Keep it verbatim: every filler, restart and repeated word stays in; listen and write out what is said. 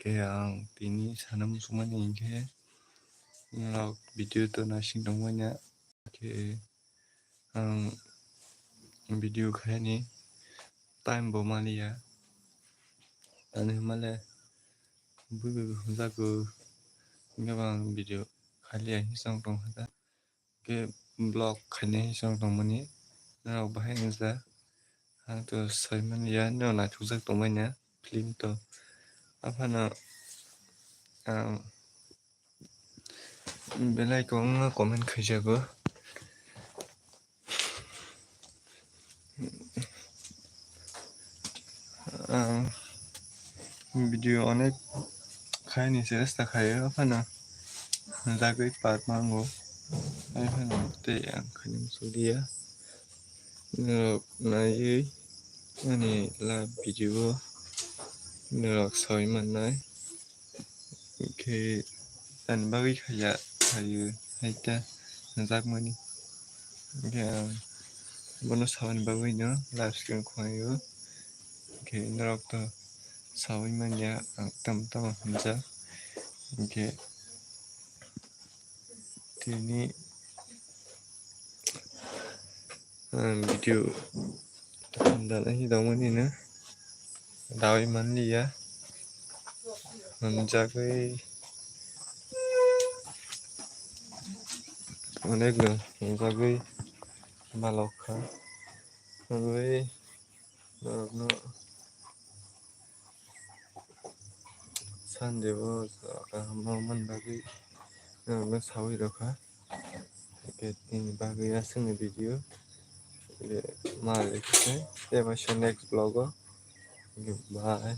Khe ang tini sana muchungmani hinkhe norok video to naising tongmani ya. Khe ang video khaini time bo maliya. Tani hwnmale bui bui hwnjago, hinkhe bo ang video khaliya hinsong tongkha da. Khe vlog khainai song tongmani norok bahai wngjak. Ang to saimanya no naithokjak tongmani film to. Aphano ang belai kwbangma comment khaijago. Ang video onek khaini chesta khaio, aphano jagwi par mango, aphano tei ang khaini muchukliya. Norok naiwi ani live video o norok sawi mannai. Hinkhe ani bagwi khaiya, khaio, haita hwnjakmani. Hinkhe ang bono saboni bagwi no live stream khwlaio. Hinkhe norok to sawi manya ang tamo tamo hwnjak. Hinkhe tini ang video dalai tongmani no dawi manliya. Hwnjagwi onek no hwnjagwi balok kha. Hwnwi norokno Sunday bo kaham rw man bagwi norokno sawi rw kha. Hwnkhe nini bagwi aswkni video. Hwnkhe ma rwkhe tei waisa next vlog o. Hwnkhe bye.